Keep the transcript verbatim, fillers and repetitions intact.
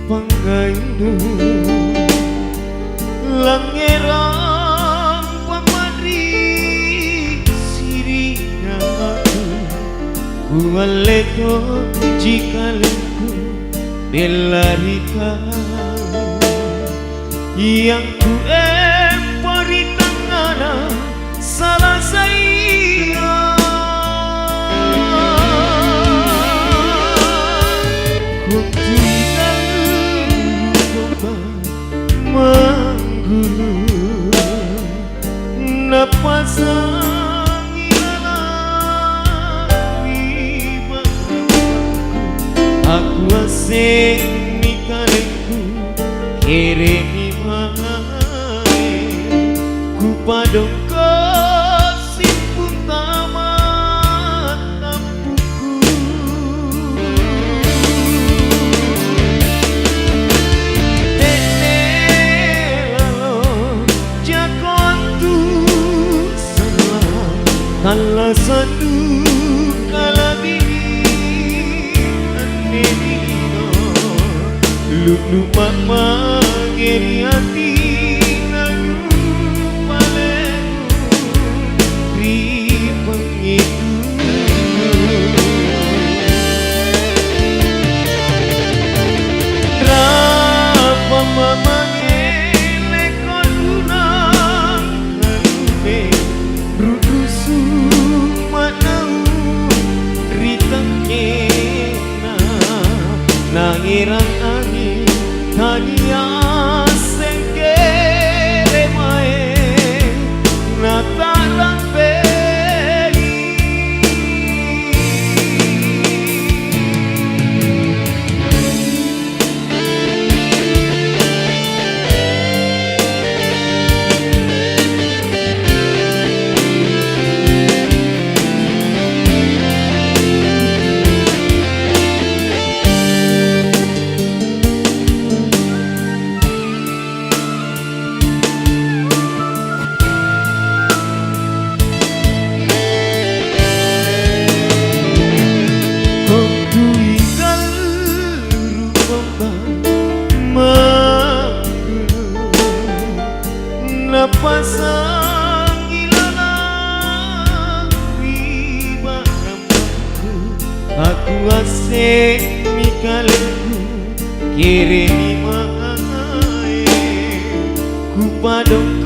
pangngainu. Langngerang pammanri siri'na matu, kualle tonji kalengku bella ri kau. Yang kuempo ri tangngana sala saia. Kuttui kaluku mangguru, napasangi lalang ri bawakku. Aku assenni kalengku, kere'mi mae. Kupadongko' simpunta mattampukku. Tette lalo jako antu sallang, kallasannu kala'biri anne lino. Lu'lupa mange ri atinna, nupale'bu ri pangngetunnu. Rapa mamange leko lunang ngalunne, ru'rusu' ma'naung ri tangngena. Naerang anging tania sengkere mae nata'lampei. Kontui kalluru bombang manggulu, napasangi lalang ri ba'rampakku. Aku assemmi kalengku, kere'mi mae, kupadong